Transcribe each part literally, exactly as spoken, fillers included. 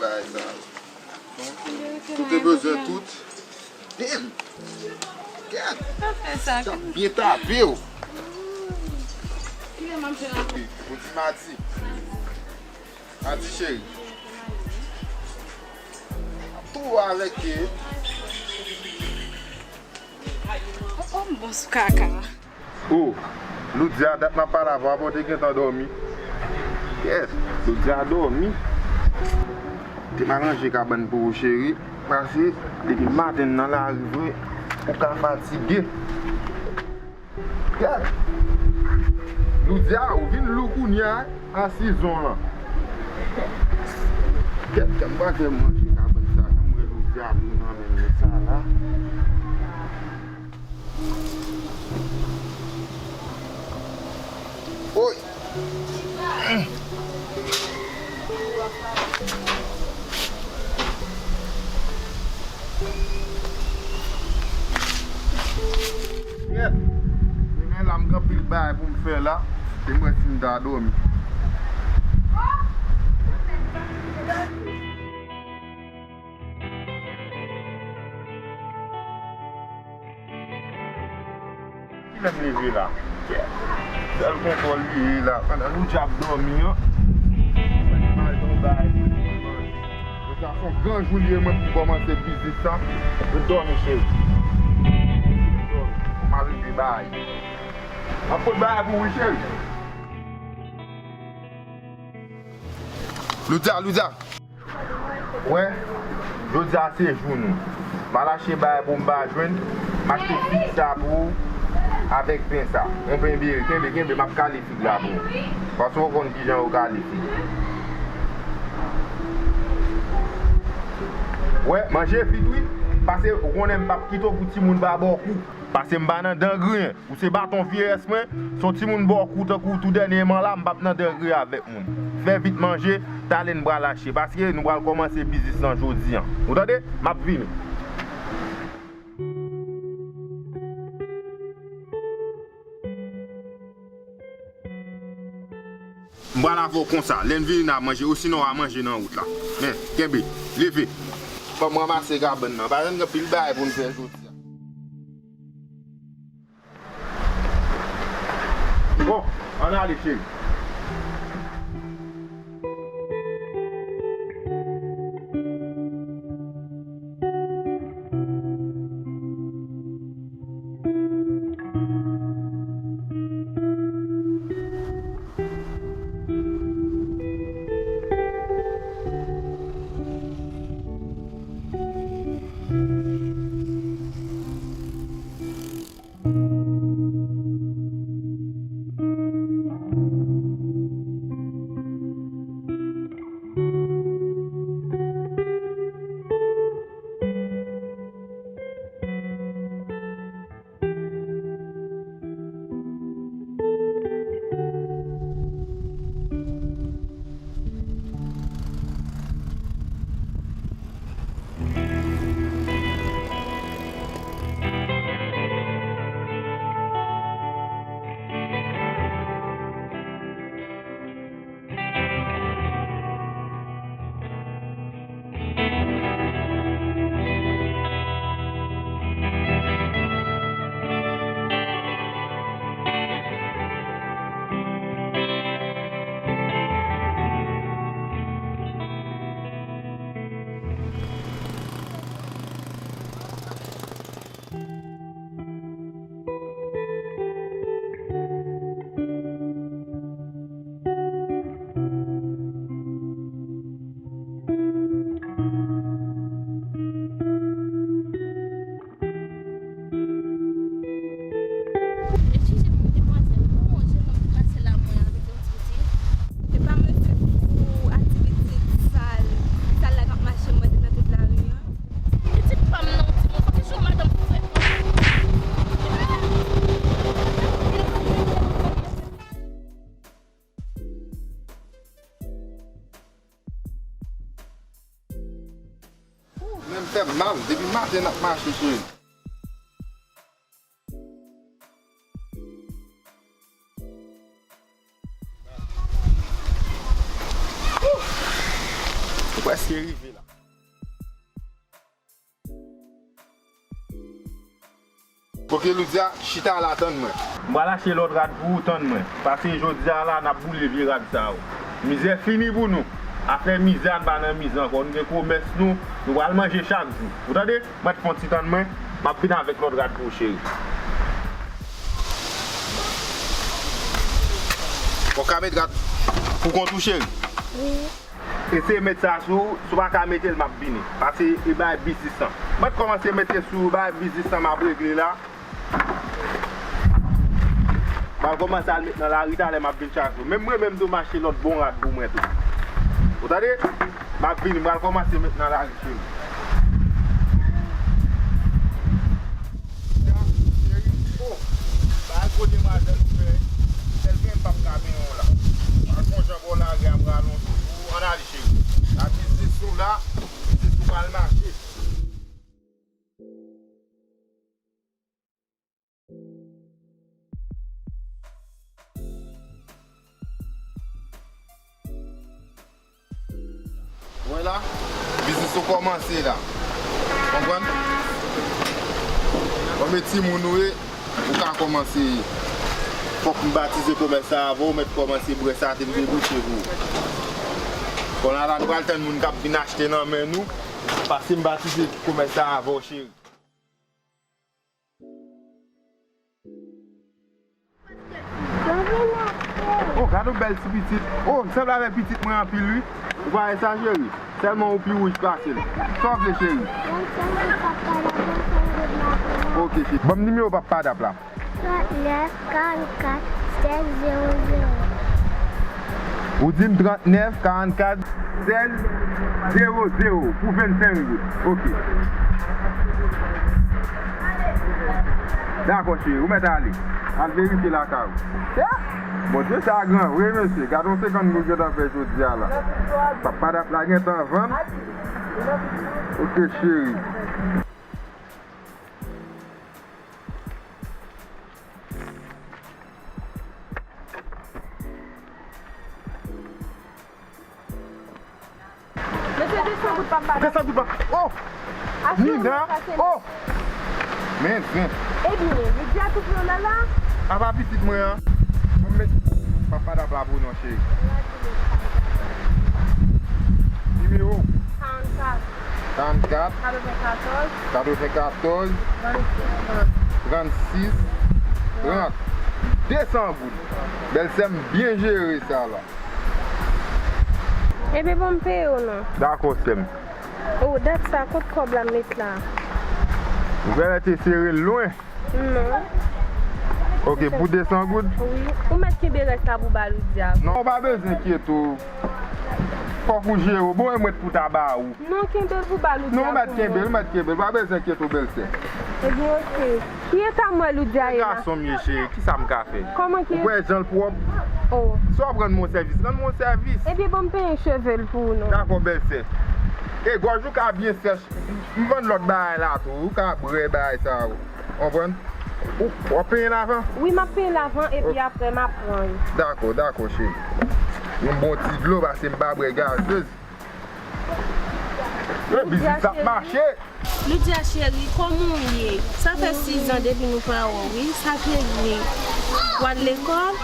Bagay sa. Ou te bezwen tout. Damn! Gad! Sa fè sa? Sa byen tape w. Kilè m ap jwenn apre? Ou di madi. Madi cheri. Ap tou avèk ke. Oh, oh, m bon sou kaka. Oh, Loudia, dat m ap pale avè w, avan w te gentan dòmi. Yes, Loudia dòmi. Te m al ranje kabann pou ou, cheri. Pase, depi maten nan lari vre, ou ka fatige. Gad! Loudia, ou vin lou kounye a, a sizon an. Gad, gad, m pa fè manje kabann sa, jan m wè Loudia lou nan men mwen sa la. Oy! Yèt! Demen la, m gen anpil bagay pou m fè la. E mwen si m ta dòmi. Kilè m leve la? Sèl kontwòl li ye la. Pandan Loudia ap dòmi an, mwen te mare yon bagay pou li manje. Loudia, se yon gran jou li ye, mwen pou kòmanse biznis lan. Ou dòmi, cheri. Ou dòmi. Ou mare de bagay. M ap pot bagay pou ou, wi, cheri. Loudia, Loudia. Wè, jodi a se jou nou. M al achte bagay pou m pa jwenn. M achte fig sa pou ou avèk pen sa. Yon pen bere. Kenbe, kenbe, m ap kale fig la pou ou. Paske w konn kijan yo kale fig. Wè, manje vit wi. Paske ou konnen m p ap kite w pou timoun pa ba w kou. Paske m pa nan dan griyen. Ou se baton vyeyès mwen, se yon timoun ba w kou tankou w tou dènyèman la, m p ap nan dan griyen avèk moun. Fè vit manje, talè n pral achte, paske nou pral kòmanse biznis lan jodi an. Ou tande? M ap vini. M pral avè w konsa, lè n vini n a manje, osinon w a manje nan wout la. Men, kenbe, leve. Ban m ranmase kabann nan, pa janm gen pil bagay pou n fè jodi a. Bon, ann ale, cheri. Eskize m, demwazèl, bon, jennonm ki pase la mwen avèk yon ti pitit. E pa mezon pou aktivite sal, sal la k ap mache mwen nan tout lari an. Pitit pa m nan, timoun, fòk se yon madanm pou fè. Men m fè m mal, depi maten n ap mache, cheri. Prèske rive la. Ok, Loudia, chita la, tann mwen. M pral achte lòt rad pou ou, tann mwen. Pase jodi a la, n ap boule vye rad sa yo. Mizè fini pou nou. Afè mizè, n pa nan mizè ankò. Nou gen komès nou, nou pral manje chak jou. Ou tande? Mèt fè yon ti tann mwen, m ap vin avèk lòt rad pou ou, cheri. Ou ka met rad pou kont ou, cheri? Wi. Eseye met sa sou ou, si w pa ka mete l, m ap vini. Pase e bay biznis lan. Mwen kòmanse mete sou ou, bay biznis lan, m ap regle la. M al kòmanse al met nan lari talè, m ap vin chak jou. Menm mwen menm tou, m achte lòt bon rad pou mwen tou. Ou tande? M ap vini, m al kòmanse met nan lari, cheri. Cheri, oh, bay gwo demwazèl ou fè, sèl gen m p ap ka benyen w la. Al fè yon jan bò lari a, m rale yon sou ou, ann ale, cheri. La biznis nou la, biznis nou pral mache. Wè la, biznis ou kòmanse la. Konprann? Kòm e timoun ou ye, ou ka kòmanse. Fòk m batize komès sa avè w, mèt kòmanse bwè sa te m debouche pou ou. Kounye a la, nou pral tann moun k ap vin achte nan men nou. Pase m batize komès sa avè w, cheri. Oh, gade yon bèl ti pitit. Oh, li sanble avèk pitit mwen anpil, wi. Ou pa wè sa, cheri? Sèlman ou pi wouj pase l. Sa w vle, cheri? Ok, cheri. Ban m nimewo Papa Dap la. Trannèf, karannkat, sèz, zewo, zewo. Ou di m trannèf, karannkat, sèz, zewo, zewo pou vennsenk goud. Ok. Dakò, cheri, ou mèt ale. Al verifye lakay ou. Bondye sa gran vre, mesye. Gade yon senkant goud gentan fè jodi a la. Papa Dap la gentan vann. Ok, cheri. Mesye, desann goud papa. Desann goud papa. Oh! Nina! Oh! Men zen. Ebyen, Loudia tou pran la la. Apa pitit mwen an? Ban m met Papa Dap la pou non, cheri. Nimewo? Karannkat. Karannkat. Katrevenkatòz. Katrevenkatòz. Trannsis. Trannsis. Trant. Desan goud. Bèlsè m byen jere sa la. Ebyen, bon, m peye w non. Dakò, sè m. O, dat sa, kot kòb la m met la? Ou genlè te sere l lwen. Non. Ok, pou desan goud? Wi. Ou mèt kenbe rès la pou ba Loudia. Non, ou pa bezwen enkyete w. Fòk ou jere w. Bon, e mwen pou ta ba ou. Non, kenbe l pou ba Loudia. Non, ou mèt kenbe l, ou mèt kenbe l. Pa bezwen enkyete w, bèlsè. Ebyen, ok. Ki eta m wè Loudia ye la? Gason m ye, cheri, kisa m ka fè? Kòman ki? Ou kwè jan l pwòp? Oh. Si w ap rann mwen yon sèvis, rann mwen yon sèvis. Ebyen, bon, m penyen cheve l pou ou non. Dakò, bèlsè. E gòj ou ka byen sèch. M vann lòt bagay la tou. Ou ka bwè bagay sa yo. Konprann? Ou, w ap penyen l avan? Wi, m ap penyen l avan, epi apre, m ap pran l. Dakò, dakò, cheri. Yon bon ti dlo, paske m pa bwè gazez. Wi, biznis ap mache. Loudia cheri, kòman w ye? Sa fè sis zan depi nou pa wè w, wi. Sa k regle? W al lekòl?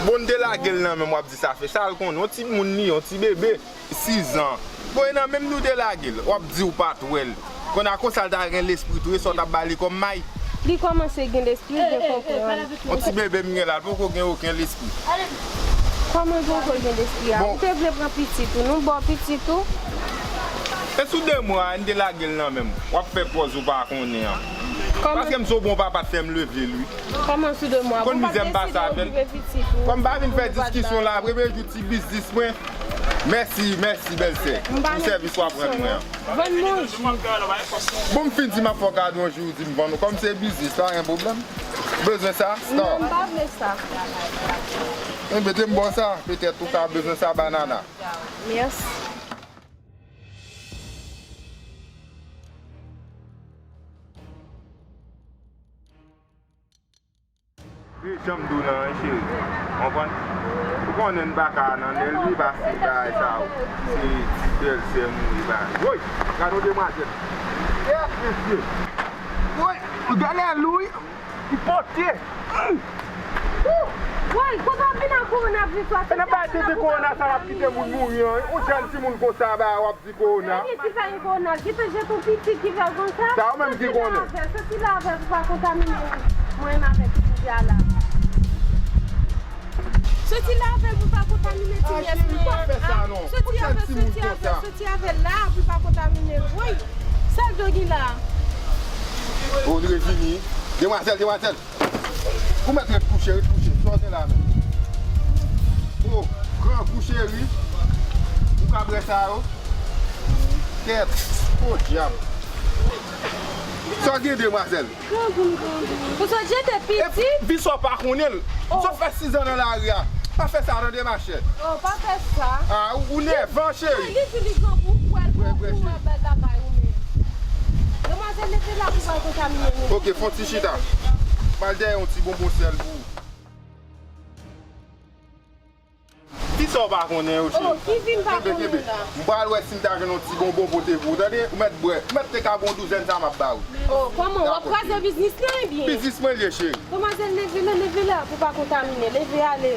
Bon, n te lage l nan men m, w ap di sa fè. Sa l konnen, yon timoun li, yon ti bebe. Sis zan. Bon, e nan menm nou te lage l. W ap di w pa t wè l. Kounye a konsa l ta gen lespri tou, e sa w t ap ba li kòm may? Li kòmanse gen lespri, gen konprann. Yon ti bebe m gen la, l poko gen okenn lespri. Kòman l poko gen lespri a? Bon. Ou te vle pran pitit ou, nou ba w pitit ou. E sou de mwa a, n te lage l nan men m. W ap fè pòz ou pa konnen an. Kòman? Paske m se yon bon papa t fè m leve l, wi. Kòman sou de mwa? Konn mizè m pase avè l. Kòm m pa vin fè diskisyon la, premye jou ti biznis mwen. Mèsi, mèsi, bèlsè. Pou sèvis w ap rann mwen an. Vann mwen yon ji. Bon, m fin di m ap fè w kado yon ji, ou di m vann ou. Kòm se biznis, pa gen pwoblèm. Bezwen sa? Non, m pa vle sa. Enben, te m ba w sa, petèt ou ka bezwen sa, banana. Mèsi. Jan m di w nan, wi, cheri. Konprann? Konnen n pa ka nan lè l wi, paske bagay sa yo, se ti bèlsè nou ye, bagay. Woy! Gade yon demwazèl. Kèt, mesye! Woy! Gade lè l wi! Li pote! Woy, kote w ap vin ak kowonaviris la? E nan bagay tenten kowona sa w ap kite moun mouri an. Yon jèn timoun konsa, bagay w ap di kowona. Ki sa gen kowona? Ki te jete yon pitit ki fè l konsa? Sa ou menm ki konnen. Soti la avè l, soti la avè l pou pa kontamine mwen menm avèk pitit la. Soti la avè l pou pa kontamine ti nyès mwen an. Soti avè l, soti avè l, soti avè l la pou pa kontamine l. Woy, sa l do gen la? O, li revini. Demwazèl, demwazèl. Ou mèt ret kouche, ret kouche. Sa w gen la menm? O, grangou cheri. Ou ka bwè sa yo? Kèt. O, dyab. Sa w gen, demwazèl? Grangou, grangou. Ou sot jete pitit? Epi sa w pa konnen l. Ou sot fè sizan nan lari a. Pa fè sa, tande, machè. O, pa fè sa. A, ou, ou nèvan, cheri. Li di li grangou, ou kwè l grangou, ou wè bèl bagay ou menm. Demwazèl, leve la pou pa kontamine nou. Ok, fon ti chita. M al dèyè yon ti bonbon sèl pou ou. Kisa w pa konnen yo, cheri? O, ki vi m pa konnen la? M pral wè si m ta jwenn yon ti bonbon pote pou ou, tande? Ou mèt bwè. Ou mèt te ka bwè yon douzèn sa m ap ba ou. O, kòman? W ap kraze biznis lan, ebyen? Biznis mwen l ye, cheri. Demwazèl, leve la, leve la, pou pa kontamine. Leve ale.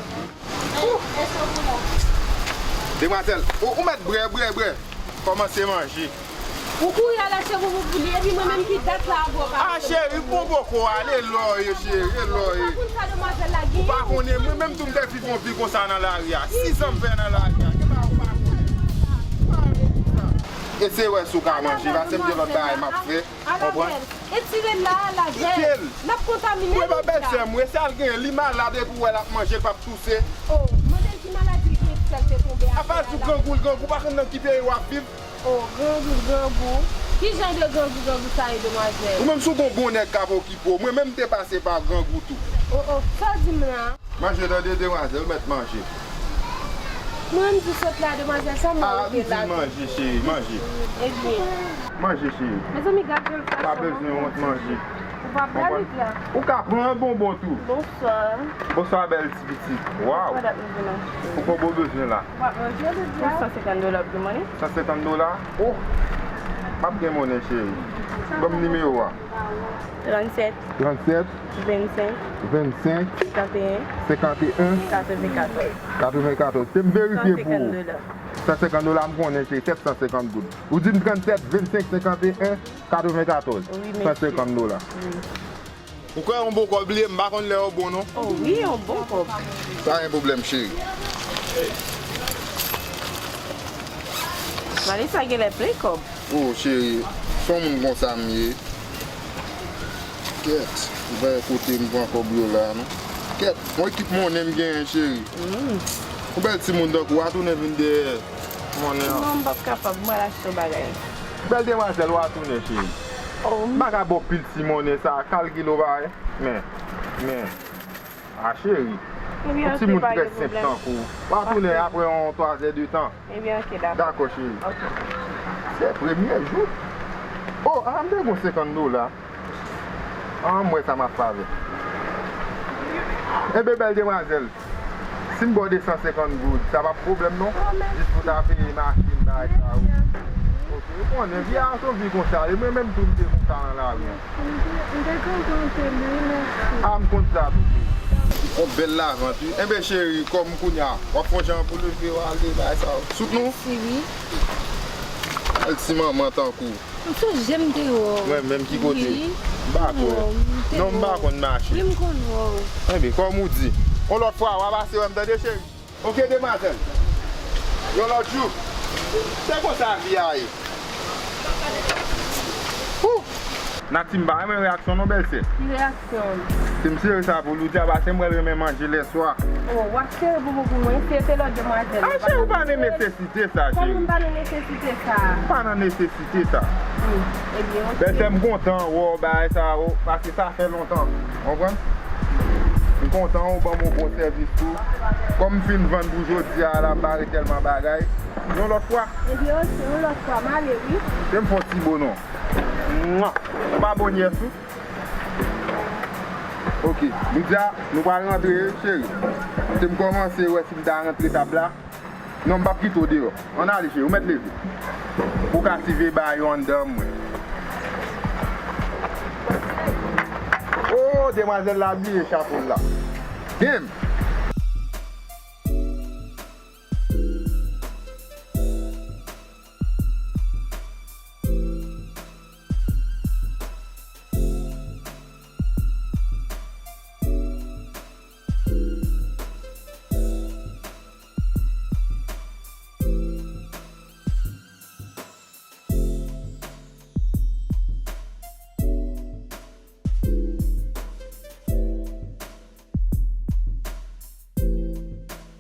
Demwazèl, ou, ou mèt bwè, bwè, bwè. Kòmanse manje. Ou kouri al achte bonbon pou li, epi mwen menm ki dat la avè w pa. A, cheri, bon poko ale lò ye, cheri, e lò ye. Ou pa konn sa demwazèl la genyen. Ou pa konnen, mwen menm tou m te viv yon vi konsa nan lari a. Sis an m fè nan lari a. Gen bagay ou pa konnen. Eseye wè si w ka manje, paske m gen lòt bagay m ap fè. Konprann? Etire l la, lave l. Kite l. L ap kontamine nou la. Mwen pa bèlsè m, mwen sa l genyen, li malad epi w wè l ap manje, l p ap touse. O, mande l ki maladi l genyen ki fè l te tonbe atè a la. Apa di w grangou, l grangou, pa konn nan ki peyi w ap viv. O, grangou, grangou. Ki jan de grangou, grangou sa ye, demwazèl? Ou menm si w gon bon nèg k ap okipe w, mwen menm m te pase pa grangou tou. O, o, sa w di m la? Manje tande, demwazèl, ou mèt manje. Mwen m di sot la, demwazèl, sa m wè ou te la. A, m di manje, cheri, manje. Ebyen. Manje, cheri. Mezanmi, gad jan l fè sa. Pa bezwen wont, manje. Ou pa bèl la. Ou ka pran yon bonbon tou. Bonswa. Bonswa, bèl ti pitit. Waw. Sa dat nou vin achte? Ou konbo bezwen la. W ap manje, Lydia? San senkant dola pou manje. San senkant dola? O! M ap gen monnen, cheri. Ban m nimewo a. Trannsèt. Trannsèt. Vennsenk. Vennsenk. Senkanteyen. Senkanteyen. Katrevenkatòz. Katrevenkatòz. Te m verifye pou ou. San senkant dola. San senkant dola, m konnen se sèt san senkant goud. Ou di m trannsèt, vennsenk, senkanteyen, katrevenkatòz. Wi, mesye. San senkant dola. Wi. Ou kwè yon bon kòb li ye, m pa konn lè yo bon non. O wi, yon bon kòb. Pa gen pwoblèm, cheri. Mali sa genlè plen kòb. O, cheri, se yon moun konsa m ye. Kèt, m pa wè kote m pran kòb yo la, non. Kèt, yon ekip monnen m genyen, cheri. Mm. Yon bèl timoun tankou w a tounen vin dèyè monnen an. Non, m p ap kapab, m pral achte yon bagay. Bèl demwazèl, w a tounen, cheri. O. M pa ka ba w pil ti monnen sa, kalkile w pa wè. Men, men. A, cheri. Yon timoun trè senp tankou w. W a tounen apre yon twazè de tan. Ebyen, ok, dakò. Dakò, cheri. Ok. Se premye jou. O, a, m te gon senkant dola. A, m wè sa m ap fè avè l. Enben, bèl demwazèl, si m ba w de san senkant goud, sa p ap pwoblèm, non? Jis pou w ta peye machin, bagay sa yo. Ok, ou konnen, vi a se yon vi konsa, e mwen menm tou m te konsa nan lari an. M te, m te kontan anpil, wi, mèsi. A, m konn sa tou. Yon bèl lavant, wi. Enben, cheri, kòm kounye a, w ap fè yon jan pou leve w ale, bagay sa yo. Soutni w? Mèsi, wi. Bèl ti manman tankou w. M sou je m te wè w. Mwen menm ki kote? Wi. M pa kwè. Non, m pa konn mache. Wi, m konn wè w. Enben, kòm ou di. Yon lòt fwa, w a pase wè m, tande, cheri? Ok, demwazèl. Yon lòt jou. Se konsa vi a ye. Hoo! Nati, m pa renmen reyaksyon non, bèlsè. Ki reyaksyon? Se m sere sa pou Loudia, paske m wè l renmen manje lèswa. O, w ap sere bonbon pou mwen, se te lòt demwazèl. A, cheri, ou pa nan nesesite sa, cheri. Kòman m pa nan nesesite sa? Pa nan nesesite sa. Hmm, ebyen, ok. Bèlsè, m kontan wè w bagay sa yo, paske sa fè lontan. Konprann? M kontan ou ban m yon bon sèvis tou. Kòm m fin vann pou jodi a la, m pa retèlman bagay. Yon lòt fwa. Ebyen, ok, yon lòt fwa, m ale, wi. Se m fè yon ti bo non. Mwa! Ou pa bon yès ou? Ok, Lydia, nou pral rantre, cheri. Se m kòmanse wè si m ta rantre tab la. Non, m p ap kite w deyò. Ann ale, cheri, ou mèt leve. Pou w ka siveye bagay yo anndan mwen. Oh, demwazèl la bliye chapo l la. Damn!